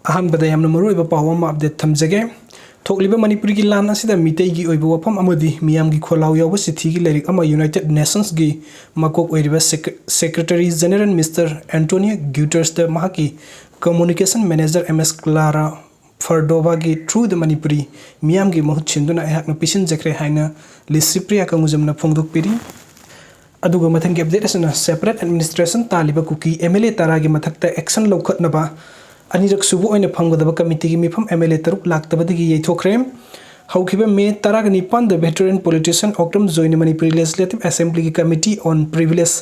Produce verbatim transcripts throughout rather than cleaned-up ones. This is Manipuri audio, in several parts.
ꯑꯍꯥꯟꯕꯗ ꯌꯥꯝꯅ ꯃꯔꯨꯑꯣꯏꯕ ꯄꯥꯎ ꯑꯃ ꯑꯞꯗꯦꯠ ꯊꯝꯖꯒꯦ꯫ ꯊꯣꯛꯂꯤꯕ ꯃꯅꯤꯄꯨꯔꯒꯤ ꯂꯥꯟ ꯑꯁꯤꯗ ꯃꯤꯇꯩꯒꯤ ꯑꯣꯏꯕ ꯋꯥꯐꯝ ꯑꯃꯗꯤ ꯃꯤꯌꯥꯝꯒꯤ ꯈꯣꯜꯂꯥꯎ ꯌꯥꯎꯕ ꯆꯤꯊꯤꯒꯤ ꯂꯥꯏꯔꯤꯛ ꯑꯃ ꯌꯨꯅꯥꯏꯇꯦꯗ ꯅꯦꯁꯟꯁꯀꯤ ꯃꯀꯣꯛ ꯑꯣꯏꯔꯤꯕ ꯁꯦꯀ꯭ꯔꯦ-, ꯁꯦꯀ꯭ꯔꯦꯇꯔꯤ ꯖꯦꯅꯦꯔꯦꯜ ꯃꯤꯁꯇꯔ ꯑꯦꯟꯇꯣꯅꯤꯌꯣ ꯒ꯭ꯌꯨꯇꯔꯁꯇ ꯃꯍꯥꯛꯀꯤ ꯀꯝꯃꯨꯅꯤꯀꯦꯁꯟ ꯃꯦꯅꯦꯖꯔ ꯑꯦꯝ ꯑꯦꯁ ꯀ꯭ꯂꯥꯔꯥ ꯐꯔꯗꯣꯚꯥꯒꯤ ꯊ꯭ꯔꯨꯗ ꯃꯅꯤꯄꯨꯔꯤ ꯃꯤꯌꯥꯝꯒꯤ ꯃꯍꯨꯠ ꯁꯤꯟꯗꯨꯅ ꯑꯩꯍꯥꯛꯅ ꯄꯤꯁꯤꯟꯖꯈ꯭ꯔꯦ ꯍꯥꯏꯅ ꯂꯤꯁꯤꯄ꯭ꯔꯤꯌꯥ ꯀꯪꯒꯨꯖꯝꯅ ꯐꯣꯡꯗꯣꯛꯄꯤꯔꯤ꯫ ꯑꯗꯨꯒ ꯃꯊꯪꯒꯤ ꯑꯞꯗꯦꯠ ꯑꯁꯤꯅ separate administration ꯇꯥꯜꯂꯤꯕ ꯀꯨꯀꯤ ꯑꯦꯝ ꯑꯦꯜ ꯑꯦ ꯇꯔꯥꯒꯤ ꯃꯊꯛꯇ action ꯂꯧꯈꯠꯅꯕ ꯑꯅꯤꯔꯛ ꯁꯨꯕ ꯑꯣꯏꯅ ꯐꯝꯒꯗꯕ ꯀꯃꯤꯇꯤꯒꯤ ꯃꯤꯐꯝ ꯑꯦꯝ ꯑꯦꯜ ꯑꯦ ꯇꯔꯨꯛ ꯂꯥꯛꯇꯕꯗꯒꯤ ꯌꯩꯊꯣꯛꯈ꯭ꯔꯦ꯫ ꯍꯧꯈꯤꯕ ꯃꯦ ꯇꯔꯥꯒ ꯅꯤꯄꯥꯟꯗ veteran politician ꯑꯣꯀ꯭ꯔꯝ ꯖꯣꯏꯅ ꯃꯅꯤꯄꯨꯔꯤ Legislative Assemblyꯒꯤ Committee on Privilege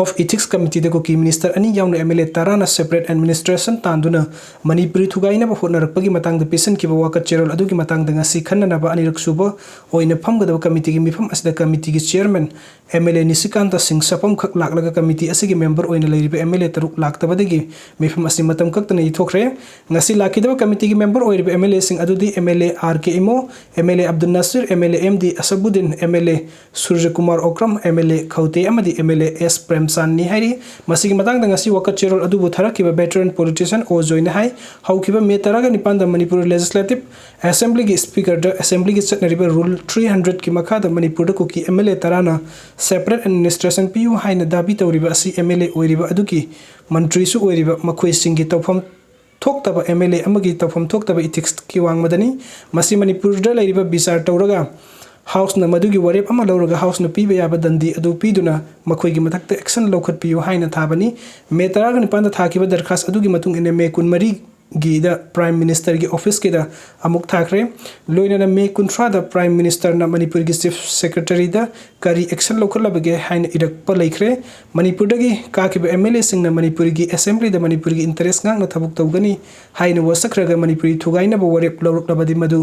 of Ethics Committeeꯗ ꯀꯨꯀꯤ ꯃꯤꯅꯤꯁꯇꯔ ꯑꯅꯤ ꯌꯥꯎꯅ ꯑꯦꯝ ꯑꯦꯜ ꯑꯦ ꯇꯔꯥꯅ separate administration ꯇꯥꯟꯗꯨꯅ ꯃꯅꯤꯄꯨꯔꯤ ꯊꯨꯒꯥꯏꯅꯕ ꯍꯣꯠꯅꯔꯛꯄꯒꯤ ꯃꯇꯥꯡꯗ ꯄꯤꯁꯤꯟꯈꯤꯕ ꯋꯥꯀꯠ ꯆꯦꯔꯣꯜ ꯑꯗꯨꯒꯤ ꯃꯇꯥꯡꯗ ꯉꯁꯤ ꯈꯟꯅꯅꯕ ꯑꯅꯤꯔꯛ ꯁꯨꯕ ꯑꯣꯏꯅ ꯐꯝꯒꯗꯕ ꯀꯃꯤꯇꯤꯒꯤ ꯃꯤꯐꯝ ꯑꯁꯤꯗ ꯀꯃꯤꯇꯤꯒꯤ ꯆꯤꯌꯔꯃꯦꯟ ꯑꯦꯝ ꯑꯦꯜ ꯑꯦ ꯅꯤꯁꯤꯀꯥꯟꯇ ꯁꯤꯡ ꯁꯛꯐꯝꯈꯛ ꯂꯥꯛꯂꯒ ꯀꯃꯤꯇꯤ ꯑꯁꯤꯒꯤ ꯃꯦꯝꯕꯔ ꯑꯣꯏꯅ ꯂꯩꯔꯤꯕ ꯑꯦꯝ ꯑꯦꯜ ꯑꯦ ꯇꯔꯨꯛ ꯂꯥꯛꯇꯕꯗꯒꯤ ꯃꯤꯐꯝ ꯑꯁꯤ ꯃꯇꯝ ꯀꯛꯇꯅ ꯌꯩꯊꯣꯛꯈ꯭ꯔꯦ꯫ ꯉꯁꯤ ꯂꯥꯛꯈꯤꯗꯕ ꯀꯃꯤꯇꯤꯒꯤ ꯃꯦꯝꯕꯔ ꯑꯣꯏꯔꯤꯕ ꯑꯦꯝ ꯑꯦꯜ ꯑꯦꯁꯤꯡ ꯑꯗꯨꯗꯤ M L A R K Imo, M L A Abdul Nasir, M L A M D Asabuddin, M L A Surajkumar Okram, M L A Khaute ꯑꯃꯗꯤ ꯑꯦꯝ ꯑꯦꯜ ꯑꯦ ꯑꯦꯁ ꯄ꯭ꯔꯦꯝꯆꯥꯟꯅꯤ ꯍꯥꯏꯔꯤ꯫ ꯃꯁꯤꯒꯤ ꯃꯇꯥꯡꯗ ꯉꯁꯤ ꯋꯥꯀꯠ ꯆꯦꯔꯣꯜ ꯑꯗꯨꯕꯨ ꯊꯥꯔꯛꯈꯤꯕ veteran politician ꯑꯣ ꯖꯣꯏꯅ ꯍꯥꯏ, ꯍꯧꯈꯤꯕ ꯃꯦ ꯇꯔꯥꯒ ꯅꯤꯄꯥꯟꯗ ꯃꯅꯤꯄꯨꯔ Legislative Assemblyꯒꯤ Speakerꯗ Assemblyꯒꯤ ꯆꯠꯅꯔꯤꯕ Rule three hundredꯀꯤ ꯃꯈꯥꯗ ꯃꯅꯤꯄꯨꯔꯗ ꯀꯨꯀꯤ ꯑꯦꯝ ꯑꯦꯜ ꯑꯦ ꯇꯔꯥꯅ separate administration ꯄꯤꯌꯨ ꯍꯥꯏꯅ ꯗꯥꯕꯤ ꯇꯧꯔꯤꯕ ꯑꯁꯤ ꯑꯦꯝ ꯑꯦꯜ ꯑꯦ ꯑꯣꯏꯔꯤꯕ ꯑꯗꯨꯒꯤ ꯃꯟꯇ꯭ꯔꯤꯁꯨ ꯑꯣꯏꯔꯤꯕ ꯃꯈꯣꯏꯁꯤꯡꯒꯤ ꯇꯧꯐꯝ ꯊꯣꯛꯇꯕ ꯑꯦꯝ ꯑꯦꯜ ꯑꯦ ꯑꯃꯒꯤ ꯇꯧꯐꯝ ꯊꯣꯛꯇꯕ ethicsꯀꯤ ꯋꯥꯡꯃꯗꯅꯤ꯫ ꯃꯁꯤ ꯃꯅꯤꯄꯨꯔꯗ ꯂꯩꯔꯤꯕ ꯕꯤꯆꯥꯔ ꯇꯧꯔꯒ Houseꯅ ꯃꯗꯨꯒꯤ ꯋꯥꯔꯦꯞ ꯑꯃ ꯂꯧꯔꯒ Houseꯅ ꯄꯤꯕ ꯌꯥꯕ ꯗꯟꯗꯤ ꯑꯗꯨ ꯄꯤꯗꯨꯅ ꯃꯈꯣꯏꯒꯤ ꯃꯊꯛꯇ action ꯂꯧꯈꯠꯄꯤꯌꯨ ꯍꯥꯏꯅ ꯊꯥꯕꯅꯤ꯫ ꯃꯦ ꯇꯔꯥꯒ ꯅꯤꯄꯥꯟꯗ ꯊꯥꯈꯤꯕ ꯗꯔꯈꯥꯁ ꯑꯗꯨꯒꯤ ꯃꯇꯨꯡ ꯏꯟꯅ ꯃꯦ ꯀꯨꯟꯃꯔꯤꯒꯤꯗ Prime Ministerꯒꯤ officeꯀꯤꯗ ꯑꯃꯨꯛ ꯊꯥꯈ꯭ꯔꯦ꯫ ꯂꯣꯏꯅꯅ ꯃꯦ ꯀꯨꯟꯊ꯭ꯔꯥꯗ Prime Ministerꯅ ꯃꯅꯤꯄꯨꯔꯒꯤ Chief Secretaryꯗ ꯀꯔꯤ action ꯂꯧꯈꯠꯂꯕꯒꯦ ꯍꯥꯏꯅ ꯏꯔꯛꯄ ꯂꯩꯈ꯭ꯔꯦ꯫ ꯃꯅꯤꯄꯨꯔꯗꯒꯤ ꯀꯥꯈꯤꯕ ꯑꯦꯝ ꯑꯦꯜ ꯑꯦꯁꯤꯡꯅ ꯃꯅꯤꯄꯨꯔꯒꯤ Assemblyꯗ ꯃꯅꯤꯄꯨꯔꯒꯤ interest ꯉꯥꯛꯅ ꯊꯕꯛ ꯇꯧꯒꯅꯤ ꯍꯥꯏꯅ ꯋꯥꯁꯛꯈ꯭ꯔꯒ ꯃꯅꯤꯄꯨꯔꯤ ꯊꯨꯒꯥꯏꯅꯕ ꯋꯥꯔꯦꯞ ꯂꯧꯔꯛꯂꯕꯗꯤ ꯃꯗꯨ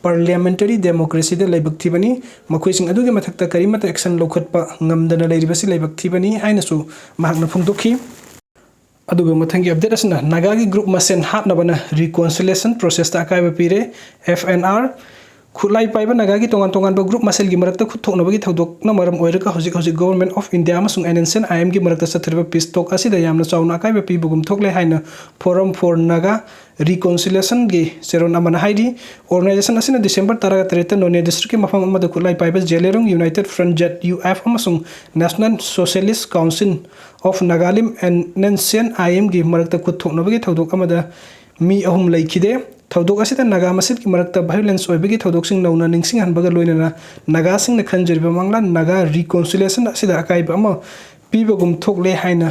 parliamentary democracyꯗ ꯂꯥꯏꯕꯛ ꯊꯤꯕꯅꯤ꯫ ꯃꯈꯣꯏꯁꯤꯡ ꯑꯗꯨꯒꯤ ꯃꯊꯛꯇ ꯀꯔꯤꯃꯠꯇ action ꯂꯧꯈꯠꯄ ꯉꯝꯗꯅ ꯂꯩꯔꯤꯕꯁꯤ ꯂꯥꯏꯕꯛ ꯊꯤꯕꯅꯤ ꯍꯥꯏꯅꯁꯨ ꯃꯍꯥꯛꯅ ꯐꯣꯡꯗꯣꯛꯈꯤ꯫ ꯑꯗꯨꯒ ꯃꯊꯪꯒꯤ update ꯑꯁꯤꯅ ꯅꯥꯒꯥꯒꯤ group ꯃꯁꯦꯟ ꯍꯥꯠꯅꯕꯅ reconciliation processꯇ ꯑꯀꯥꯏꯕ ꯄꯤꯔꯦ꯫ F N R ꯈꯨꯠꯂꯥꯏ ꯄꯥꯏꯕ ꯅꯥꯒꯥꯒꯤ ꯇꯣꯉꯥꯟ ꯇꯣꯉꯥꯟꯕ group ꯃꯁꯦꯜꯒꯤ ꯃꯔꯛꯇ ꯈꯨꯠ ꯊꯣꯛꯅꯕꯒꯤ ꯊꯧꯗꯣꯛꯅ ꯃꯔꯝ ꯑꯣꯏꯔꯒ ꯍꯧꯖꯤꯛ ꯍꯧꯖꯤꯛ Government of India ꯑꯃꯁꯨꯡ N S C N I M ꯒꯤ ꯃꯔꯛꯇ ꯆꯠꯊꯔꯤꯕ peace talk ꯑꯁꯤꯗ ꯌꯥꯝꯅ ꯆꯥꯎꯅ ꯑꯀꯥꯏꯕ ꯄꯤꯕꯒꯨꯝ ꯊꯣꯛꯂꯦ ꯍꯥꯏꯅ Forum for Naga Reconciliation ꯒꯤ ꯆꯦꯔꯣꯜ ꯑꯃꯅ ꯍꯥꯏꯔꯤ꯫ Organisation ꯑꯁꯤꯅ December ꯇꯔꯥꯇꯔꯦꯠꯇ ꯅꯣꯅꯦ district ꯀꯤ ꯃꯐꯝ ꯑꯃꯗ ꯈꯨꯠꯂꯥꯏ ꯄꯥꯏꯕ ꯖꯦꯂꯦꯔꯣꯡ United Front, Z U F, ꯑꯃꯁꯨꯡ National Socialist Council of Nagalim, N S C N I M ꯒꯤ ꯃꯔꯛꯇ ꯈꯨꯠ ꯊꯣꯛꯅꯕꯒꯤ ꯊꯧꯗꯣꯛ ꯑꯃꯗ ꯃꯤ ꯑꯍꯨꯝ ꯂꯩꯈꯤꯗꯦ꯫ ꯊꯧꯗꯣꯛ ꯑꯁꯤꯗ ꯅꯥꯒꯥ ꯃꯁꯦꯜꯒꯤ ꯃꯔꯛꯇ violence ꯑꯣꯏꯕꯒꯤ ꯊꯧꯗꯣꯛꯁꯤꯡ ꯅꯧꯅ ꯅꯤꯡꯁꯤꯡꯍꯟꯕꯒ ꯂꯣꯏꯅꯅ ꯅꯥꯒꯥꯁꯤꯡꯅ ꯈꯟꯖꯔꯤꯕ ꯃꯪꯂꯥꯟ Naga Reconciliation ꯑꯁꯤꯗ ꯑꯀꯥꯏꯕ ꯑꯃ ꯄꯤꯕꯒꯨꯝ ꯊꯣꯛꯂꯦ ꯍꯥꯏꯅ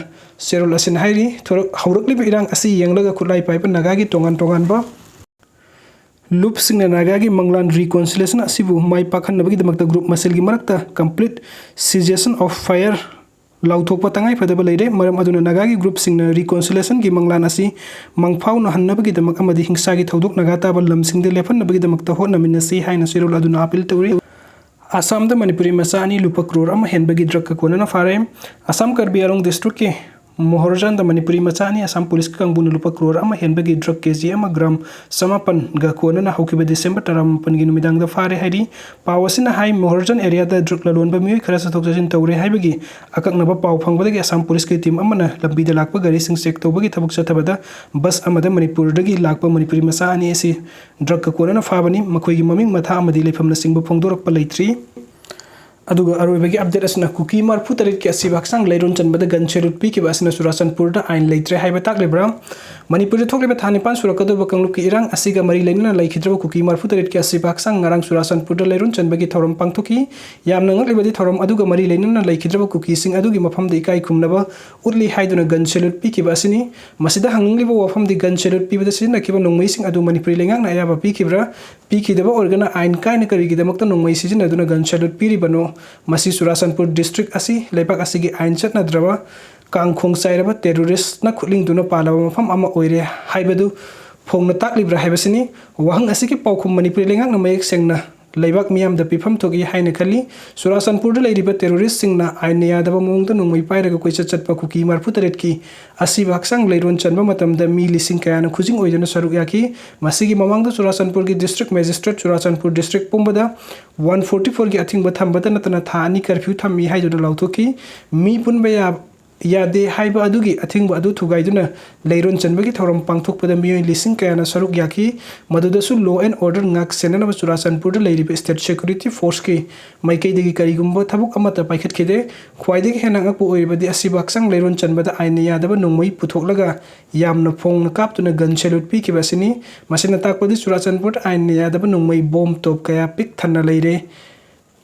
ꯆꯦꯔꯣꯜ ꯑꯁꯤꯅ ꯍꯥꯏꯔꯤ꯫ ꯊꯣꯔꯛ-, ꯍꯧꯔꯛꯂꯤꯕ ꯏꯔꯥꯡ ꯑꯁꯤ ꯌꯦꯡꯂꯒ ꯈꯨꯠꯂꯥꯏ ꯄꯥꯏꯕ ꯅꯥꯒꯥꯒꯤ ꯇꯣꯉꯥꯟ ꯇꯣꯉꯥꯟꯕ ꯂꯨꯞꯁꯤꯡꯅ ꯅꯥꯒꯥꯒꯤ ꯃꯪꯂꯥꯟ reconciliation ꯑꯁꯤꯕꯨ ꯃꯥꯏ ꯄꯥꯛꯍꯟꯅꯕꯒꯤꯗꯃꯛꯇ group ꯃꯁꯦꯜꯒꯤ ꯃꯔꯛꯇ complete cessation of fire ꯂꯥꯎꯊꯣꯛꯄ ꯇꯉꯥꯏꯐꯗꯕ ꯂꯩꯔꯦ꯫ ꯃꯔꯝ ꯑꯗꯨꯅ ꯅꯥꯒꯥꯒꯤ group ꯁꯤꯡꯅ reconciliation ꯒꯤ ꯃꯪꯂꯥꯟ ꯑꯁꯤ ꯃꯪꯐꯥꯎꯅꯍꯟꯅꯕꯒꯤꯗꯃꯛ ꯑꯃꯗꯤ ꯍꯤꯡꯁꯥꯒꯤ ꯊꯧꯗꯣꯛ ꯅꯥꯒꯥ ꯇꯥꯕ ꯂꯝꯁꯤꯡꯗ ꯂꯦꯞꯍꯟꯅꯕꯒꯤꯗꯃꯛꯇ ꯍꯣꯠꯅꯃꯤꯟꯅꯁꯤ ꯍꯥꯏꯅ ꯆꯦꯔꯣꯜ ꯑꯗꯨꯅ appeal ꯇꯧꯔꯤ꯫ ꯑꯁꯥꯝꯗ ꯃꯅꯤꯄꯨꯔꯤ ꯃꯆꯥ ꯑꯅꯤ ꯂꯨꯄꯥ ꯀ꯭ꯔꯣꯔ ꯑꯃ ꯍꯦꯟꯕꯒꯤ drug ꯀ ꯀꯣꯟꯅꯅ ꯐꯥꯔꯦ꯫ ꯑꯁꯥꯝ ꯀꯥꯔꯕꯤ ꯑꯥꯡꯂꯣꯡ district ꯀꯤ ꯃꯣꯍꯣꯔꯖꯥꯟꯗ ꯃꯅꯤꯄꯨꯔꯤ ꯃꯆꯥ ꯑꯅꯤ ꯑꯁꯥꯝ ꯄꯨꯂꯤꯁꯀꯤ ꯀꯥꯡꯕꯨꯅ ꯂꯨꯄꯥ ꯀ꯭ꯔꯣꯔ ꯑꯃ ꯍꯦꯟꯕꯒꯤ drug ꯀꯦ ꯖꯤ ꯑꯃ ꯒ꯭ꯔꯥꯝ ꯆꯃꯥꯄꯟꯒ ꯀꯣꯟꯅꯅ ꯍꯧꯈꯤꯕ December ꯇꯔꯥꯃꯥꯄꯟꯒꯤ ꯅꯨꯃꯤꯗꯥꯡꯗ ꯐꯥꯔꯦ ꯍꯥꯏꯔꯤ꯫ ꯄꯥꯎ ꯑꯁꯤꯅ ꯍꯥꯏ, ꯃꯣꯍꯣꯔꯖꯥꯟ area ꯗ drug ꯂꯂꯣꯟꯕ ꯃꯤꯑꯣꯏ ꯈꯔ ꯆꯠꯊꯣꯛ ꯆꯠꯁꯤꯟ ꯇꯧꯔꯦ ꯍꯥꯏꯕꯒꯤ ꯑꯀꯛꯅꯕ ꯄꯥꯎ ꯐꯪꯕꯗꯒꯤ ꯑꯁꯥꯝ ꯄꯨꯂꯤꯁꯀꯤ team ꯑꯃꯅ ꯂꯝꯕꯤꯗ ꯂꯥꯛꯄ ꯒꯥꯔꯤꯁꯤꯡ check ꯇꯧꯕꯒꯤ ꯊꯕꯛ ꯆꯠꯊꯕꯗ bus ꯑꯃꯗ ꯃꯅꯤꯄꯨꯔꯗꯒꯤ ꯂꯥꯛꯄ ꯃꯅꯤꯄꯨꯔꯤ ꯃꯆꯥ ꯑꯅꯤ ꯑꯁꯤ drug ꯀ ꯀꯣꯟꯅꯅ ꯐꯥꯕꯅꯤ꯫ ꯃꯈꯣꯏꯒꯤ ꯃꯃꯤꯡ, ꯃꯊꯥ ꯑꯃꯗꯤ ꯂꯩꯐꯝꯅꯆꯤꯡꯕ ꯐꯣꯡꯗꯣꯔꯛꯄ ꯂꯩꯇ꯭ꯔꯤ꯫ ꯑꯗꯨꯒ ꯑꯔꯣꯏꯕꯒꯤ update ꯑꯁꯤꯅ ꯀꯨꯀꯤ ꯃꯔꯤꯐꯨ ꯇꯔꯦꯠꯀꯤ ꯑꯁꯤꯕ ꯍꯛꯆꯥꯡ ꯂꯩꯔꯣꯟ ꯆꯟꯕꯗ gun salute ꯄꯤꯈꯤꯕ ꯑꯁꯤꯅ ꯆꯨꯔꯥꯆꯥꯟꯄꯨꯔꯗ ꯑꯥꯏꯟ ꯂꯩꯇ꯭ꯔꯦ ꯍꯥꯏꯕ ꯇꯥꯛꯂꯤꯕ꯭ꯔꯥ? ꯃꯅꯤꯄꯨꯔꯗ ꯊꯣꯛꯂꯤꯕ ꯊꯥ ꯅꯤꯄꯥꯟ ꯁꯨꯔꯛꯀꯗꯧꯕ ꯀꯥꯡꯂꯨꯞꯀꯤ ꯏꯔꯥꯡ ꯑꯁꯤꯒ ꯃꯔꯤ ꯂꯩꯅꯅ ꯂꯩꯈꯤꯗ꯭ꯔꯕ ꯀꯨꯀꯤ ꯃꯔꯤꯐꯨ ꯇꯔꯦꯠꯀꯤ ꯑꯁꯤꯕ ꯍꯛꯆꯥꯡ ꯉꯔꯥꯡ ꯆꯨꯔꯥꯆꯥꯟꯄꯨꯔꯗ ꯂꯩꯔꯣꯟ ꯆꯟꯕꯒꯤ ꯊꯧꯔꯝ ꯄꯥꯡꯊꯣꯛꯈꯤ꯫ ꯌꯥꯝꯅ ꯉꯛꯂꯤꯕꯗꯤ ꯊꯧꯔꯝ ꯑꯗꯨꯒ ꯃꯔꯤ ꯂꯩꯅꯅ ꯂꯩꯈꯤꯗ꯭ꯔꯕ ꯀꯨꯀꯤꯁꯤꯡ ꯑꯗꯨꯒꯤ ꯃꯐꯝꯗ ꯏꯀꯥꯏ ꯈꯨꯝꯅꯕ ꯎꯠꯂꯤ ꯍꯥꯏꯗꯨꯅ gun salute ꯄꯤꯈꯤꯕ ꯑꯁꯤꯅꯤ꯫ ꯃꯁꯤꯗ ꯍꯪꯅꯤꯡꯂꯤꯕ ꯋꯥꯐꯝꯗꯤ gun salute ꯄꯤꯕꯗ ꯁꯤꯖꯤꯟꯅꯈꯤꯕ ꯅꯣꯡꯃꯩꯁꯤꯡ ꯑꯗꯨ ꯃꯅꯤꯄꯨꯔꯤ ꯂꯩꯉꯥꯛꯅ ꯑꯌꯥꯕ ꯄꯤꯈꯤꯕ꯭ꯔꯥ? ꯄꯤꯈꯤꯗꯕ ꯑꯣꯏꯔꯒꯅ ꯑꯥꯏꯟ ꯀꯥꯏꯅ ꯀꯔꯤꯒꯤꯗꯃꯛꯇ ꯅꯣꯡꯃꯩ ꯁꯤꯖꯤꯟꯅꯗꯨꯅ gun salute ꯄꯤꯔꯤꯕꯅꯣ? ꯃꯁꯤ ꯆꯨꯔꯥꯆꯥꯟꯄꯨꯔ district ꯑꯁꯤ ꯂꯩꯕꯥꯛ ꯑꯁꯤꯒꯤ ꯑꯥꯏꯟ ꯆꯠꯅꯗ꯭ꯔꯕ, ꯀꯥꯡ ꯈꯣꯡ ꯆꯥꯏꯔꯕ terrorist ꯅ ꯈꯨꯠꯂꯤꯡꯗꯨꯅ ꯄꯥꯜꯂꯕ ꯃꯐꯝ ꯑꯃ ꯑꯣꯏꯔꯦ ꯍꯥꯏꯕꯗꯨ ꯐꯣꯡꯅ ꯇꯥꯛꯂꯤꯕ꯭ꯔꯥ ꯍꯥꯏꯕꯁꯤꯅꯤ꯫ ꯋꯥꯍꯪ ꯑꯁꯤꯒꯤ ꯄꯥꯎꯈꯨꯝ ꯃꯅꯤꯄꯨꯔꯤ ꯂꯩꯉꯥꯛꯅ ꯃꯌꯦꯛ ꯁꯦꯡꯅ ꯂꯩꯕꯥꯛ ꯃꯤꯌꯥꯝꯗ ꯄꯤꯐꯝ ꯊꯣꯛꯏ ꯍꯥꯏꯅ ꯈꯜꯂꯤ꯫ ꯆꯨꯔꯥꯆꯥꯟꯄꯨꯔꯗ ꯂꯩꯔꯤꯕ terroristꯁꯤꯡꯅ ꯑꯥꯏꯟꯅ ꯌꯥꯗꯕ ꯃꯑꯣꯡꯗ ꯅꯣꯡꯃꯩ ꯄꯥꯏꯔꯒ ꯀꯣꯏꯆꯠ ꯆꯠꯄ ꯀꯨꯀꯤ ꯃꯔꯤꯐꯨ ꯇꯔꯦꯠꯀꯤ ꯑꯁꯤꯕ ꯍꯛꯆꯥꯡ ꯂꯩꯔꯣꯟ ꯆꯟꯕ ꯃꯇꯝꯗ ꯃꯤ ꯂꯤꯁꯤꯡ ꯀꯌꯥꯅ ꯈꯨꯖꯤꯡ ꯑꯣꯏꯗꯨꯅ ꯁꯔꯨꯛ ꯌꯥꯈꯤ꯫ ꯃꯁꯤꯒꯤ ꯃꯃꯥꯡꯗ ꯆꯨꯔꯥꯆꯥꯟꯄꯨꯔꯒꯤ district magistrate ꯆꯨꯔꯥꯆꯥꯟꯄꯨꯔ district ꯄꯨꯝꯕꯗ one forty fourꯒꯤ ꯑꯊꯤꯡꯕ ꯊꯝꯕꯇ ꯅꯠꯇꯅ ꯊꯥ ꯑꯅꯤ curfew ꯊꯝꯃꯤ ꯍꯥꯏꯗꯨꯅ ꯂꯥꯎꯊꯣꯛꯈꯤ꯫ ꯃꯤ ꯄꯨꯟꯕ ꯌꯥ-, ꯌꯥꯗꯦ ꯍꯥꯏꯕ ꯑꯗꯨꯒꯤ ꯑꯊꯤꯡꯕ ꯑꯗꯨ ꯊꯨꯒꯥꯏꯗꯨꯅ ꯂꯩꯔꯣꯟ ꯆꯟꯕꯒꯤ ꯊꯧꯔꯝ ꯄꯥꯡꯊꯣꯛꯄꯗ ꯃꯤꯑꯣꯏ ꯂꯤꯁꯤꯡ ꯀꯌꯥꯅ ꯁꯔꯨꯛ ꯌꯥꯈꯤ꯫ ꯃꯗꯨꯗꯁꯨ law and order ꯉꯥꯛ ꯁꯦꯟꯅꯅꯕ ꯆꯨꯔꯥꯆꯥꯟꯄꯨꯔꯗ ꯂꯩꯔꯤꯕ state security forceꯀꯤ ꯃꯥꯏꯀꯩꯗꯒꯤ ꯀꯔꯤꯒꯨꯝꯕ ꯊꯕꯛ ꯑꯃꯠꯇ ꯄꯥꯏꯈꯠꯈꯤꯗꯦ꯫ ꯈ꯭ꯋꯥꯏꯗꯒꯤ ꯍꯦꯟꯅ ꯑꯉꯛꯄ ꯑꯣꯏꯔꯤꯕꯗꯤ ꯑꯁꯤꯕ ꯍꯛꯆꯥꯡ ꯂꯩꯔꯣꯟ ꯆꯟꯕꯗ ꯑꯥꯏꯟꯅ ꯌꯥꯗꯕ ꯅꯣꯡꯃꯩ ꯄꯨꯊꯣꯛꯂꯒ ꯌꯥꯝꯅ ꯐꯣꯡꯅ ꯀꯥꯞꯇꯨꯅ gun salute ꯄꯤꯈꯤꯕ ꯑꯁꯤꯅꯤ꯫ ꯃꯁꯤꯅ ꯇꯥꯛꯄꯗꯤ ꯆꯨꯔꯥꯆꯥꯟꯄꯨꯔꯗ ꯑꯥꯏꯟꯅ ꯌꯥꯗꯕ ꯅꯣꯡꯃꯩ bomb ꯇꯣꯞ ꯀꯌꯥ ꯄꯤꯛ ꯊꯟꯅ ꯂꯩꯔꯦ꯫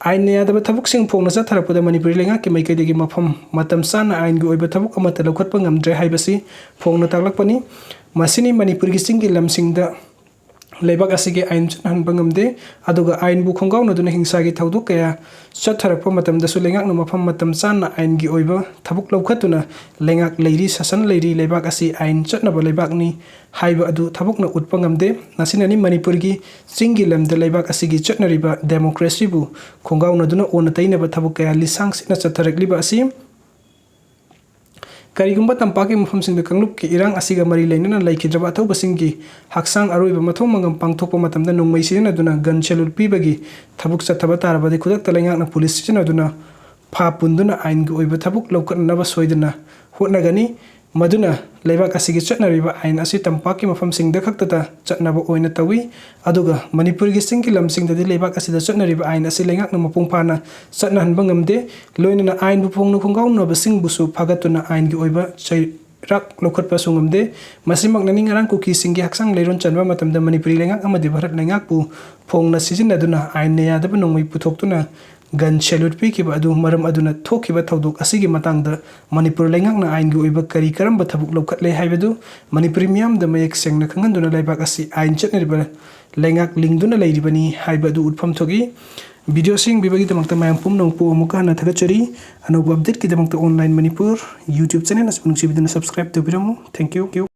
ꯑꯥꯏꯟꯅ ꯌꯥꯗꯕ ꯊꯕꯛꯁꯤꯡ ꯐꯣꯡꯅ ꯆꯠꯊꯔꯛꯄꯗ ꯃꯅꯤꯄꯨꯔꯤ ꯂꯩꯉꯥꯛꯀꯤ ꯃꯥꯏꯀꯩꯗꯒꯤ ꯃꯐꯝ ꯃꯇꯝ ꯆꯥꯅ ꯑꯥꯏꯟꯒꯤ ꯑꯣꯏꯕ ꯊꯕꯛ ꯑꯃꯠꯇ ꯂꯧꯈꯠꯄ ꯉꯝꯗ꯭ꯔꯦ ꯍꯥꯏꯕꯁꯤ ꯐꯣꯡꯅ ꯇꯥꯛꯂꯛꯄꯅꯤ꯫ ꯃꯁꯤꯅꯤ ꯃꯅꯤꯄꯨꯔꯒꯤ ꯆꯤꯡꯒꯤ ꯂꯝꯁꯤꯡꯗ ꯂꯩꯕꯥꯛ ꯑꯁꯤꯒꯤ ꯑꯥꯏꯟ ꯆꯠꯅꯍꯟꯕ ꯉꯝꯗꯦ꯫ ꯑꯗꯨꯒ ꯑꯥꯏꯟꯕꯨ ꯈꯣꯡꯒꯥꯎꯅꯗꯨꯅ ꯍꯤꯡꯁꯥꯒꯤ ꯊꯧꯗꯣꯛ ꯀꯌꯥ ꯆꯠꯊꯔꯛꯄ ꯃꯇꯝꯗꯁꯨ ꯂꯩꯉꯥꯛꯅ ꯃꯐꯝ ꯃꯇꯝ ꯆꯥꯅ ꯑꯥꯏꯟꯒꯤ ꯑꯣꯏꯕ ꯊꯕꯛ ꯂꯧꯈꯠꯇꯨꯅ ꯂꯩꯉꯥꯛ ꯂꯩꯔꯤ, ꯁꯥꯁꯟ ꯂꯩꯔꯤ, ꯂꯩꯕꯥꯛ ꯑꯁꯤ ꯑꯥꯏꯟ ꯆꯠꯅꯕ ꯂꯩꯕꯥꯛꯅꯤ ꯍꯥꯏꯕ ꯑꯗꯨ ꯊꯕꯛꯅ ꯎꯠꯄ ꯉꯝꯗꯦ꯫ ꯃꯁꯤꯅꯅꯤ ꯃꯅꯤꯄꯨꯔꯒꯤ ꯆꯤꯡꯒꯤ ꯂꯝꯗ ꯂꯩꯕꯥꯛ ꯑꯁꯤꯒꯤ ꯆꯠꯅꯔꯤꯕ democracyꯕꯨ ꯈꯣꯡꯒꯥꯎꯅꯗꯨꯅ ꯑꯣꯟꯅ ꯇꯩꯅꯕ ꯊꯕꯛ ꯀꯌꯥ ꯂꯤꯁꯥꯡ ꯁꯤꯠꯅ ꯆꯠꯊꯔꯛꯂꯤꯕ ꯑꯁꯤ꯫ ꯀꯔꯤꯒꯨꯝꯕ ꯇꯝꯄꯥꯛꯀꯤ ꯃꯐꯝꯁꯤꯡꯗ ꯀꯥꯡꯂꯨꯞꯀꯤ ꯏꯔꯥꯡ ꯑꯁꯤꯒ ꯃꯔꯤ ꯂꯩꯅꯅ ꯂꯩꯈꯤꯗ꯭ꯔꯕ ꯑꯊꯧꯕꯁꯤꯡꯒꯤ ꯍꯛꯆꯥꯡ ꯑꯔꯣꯏꯕ ꯃꯊꯧ ꯃꯉꯝ ꯄꯥꯡꯊꯣꯛꯄ ꯃꯇꯝꯗ ꯅꯣꯡꯃꯩ ꯁꯤꯖꯤꯟꯅꯗꯨꯅ gun salute ꯄꯤꯕꯒꯤ ꯊꯕꯛ ꯆꯠꯊꯕ ꯇꯥꯔꯕꯗꯤ ꯈꯨꯗꯛꯇ ꯂꯩꯉꯥꯛꯅ police ꯁꯤꯖꯤꯟꯅꯗꯨꯅ ꯐꯥ ꯄꯨꯟꯗꯨꯅ ꯑꯥꯏꯟꯒꯤ ꯑꯣꯏꯕ ꯊꯕꯛ ꯂꯧꯈꯠꯅꯅꯕ ꯁꯣꯏꯗꯅ ꯍꯣꯠꯅꯒꯅꯤ꯫ ꯃꯗꯨꯅ ꯂꯩꯕꯥꯛ ꯑꯁꯤꯒꯤ ꯆꯠꯅꯔꯤꯕ ꯑꯥꯏꯟ ꯑꯁꯤ ꯇꯝꯄꯥꯛꯀꯤ ꯃꯐꯝꯁꯤꯡꯗ ꯈꯛꯇꯗ ꯆꯠꯅꯕ ꯑꯣꯏꯅ ꯇꯧꯏ꯫ ꯑꯗꯨꯒ ꯃꯅꯤꯄꯨꯔꯒꯤ ꯆꯤꯡꯒꯤ ꯂꯝꯁꯤꯡꯗꯗꯤ ꯂꯩꯕꯥꯛ ꯑꯁꯤꯗ ꯆꯠꯅꯔꯤꯕ ꯑꯥꯏꯟ ꯑꯁꯤ ꯂꯩꯉꯥꯛꯅ ꯃꯄꯨꯡ ꯐꯥꯅ ꯆꯠꯅꯍꯟꯕ ꯉꯝꯗꯦ꯫ ꯂꯣꯏꯅꯅ ꯑꯥꯏꯟꯕꯨ ꯐꯣꯡꯅ ꯈꯣꯡꯒꯥꯎꯅꯕꯁꯤꯡꯕꯨꯁꯨ ꯐꯥꯒꯠꯇꯨꯅ ꯑꯥꯏꯟꯒꯤ ꯑꯣꯏꯕ ꯆꯩꯔꯥꯛ ꯂꯧꯈꯠꯄꯁꯨ ꯉꯝꯗꯦ꯫ ꯃꯁꯤꯃꯛꯅꯅꯤ ꯉꯔꯥꯡ ꯀꯨꯀꯤꯁꯤꯡꯒꯤ ꯍꯛꯆꯥꯡ ꯂꯩꯔꯣꯟ ꯆꯟꯕ ꯃꯇꯝꯗ ꯃꯅꯤꯄꯨꯔꯤ ꯂꯩꯉꯥꯛ ꯑꯃꯗꯤ ꯚꯥꯔꯠ ꯂꯩꯉꯥꯛꯄꯨ ꯐꯣꯡꯅ ꯁꯤꯖꯤꯟꯅꯗꯨꯅ ꯑꯥꯏꯟꯅ ꯌꯥꯗꯕ ꯅꯣꯡꯃꯩ ꯄꯨꯊꯣꯛꯇꯨꯅ gun salute ꯄꯤꯈꯤꯕ ꯑꯗꯨ ꯃꯔꯝ ꯑꯗꯨꯅ ꯊꯣꯛꯈꯤꯕ ꯊꯧꯗꯣꯛ ꯑꯁꯤꯒꯤ ꯃꯇꯥꯡꯗ ꯃꯅꯤꯄꯨꯔ ꯂꯩꯉꯥꯛꯅ ꯑꯥꯏꯟꯒꯤ ꯑꯣꯏꯕ ꯀꯔꯤ ꯀꯔꯝꯕ ꯊꯕꯛ ꯂꯧꯈꯠꯂꯦ ꯍꯥꯏꯕꯗꯨ ꯃꯅꯤꯄꯨꯔꯤ ꯃꯤꯌꯥꯝꯗ ꯃꯌꯦꯛ ꯁꯦꯡꯅ ꯈꯪꯍꯟꯗꯨꯅ ꯂꯩꯕꯥꯛ ꯑꯁꯤ ꯑꯥꯏꯟ ꯆꯠꯅꯔꯤꯕ ꯂꯩꯉꯥꯛ ꯂꯤꯡꯗꯨꯅ ꯂꯩꯔꯤꯕꯅꯤ ꯍꯥꯏꯕ ꯑꯗꯨ ꯎꯠꯐꯝ ꯊꯣꯛꯏ꯫ Video ꯑꯁꯤ ꯌꯦꯡꯕꯤꯕꯒꯤꯗꯃꯛꯇ ꯃꯌꯥꯝ ꯄꯨꯝꯅꯃꯛꯄꯨ ꯑꯃꯨꯛꯀ ꯍꯟꯅ ꯊꯥꯒꯠꯆꯔꯤ꯫ ꯑꯅꯧꯕ updateꯀꯤꯗꯃꯛꯇ Online Manipur YouTube channel ꯑꯁꯤꯕꯨ ꯅꯨꯡꯁꯤꯕꯤꯗꯨꯅ subscribe ꯇꯧꯕꯤꯔꯝꯃꯨ꯫ Thank you꯫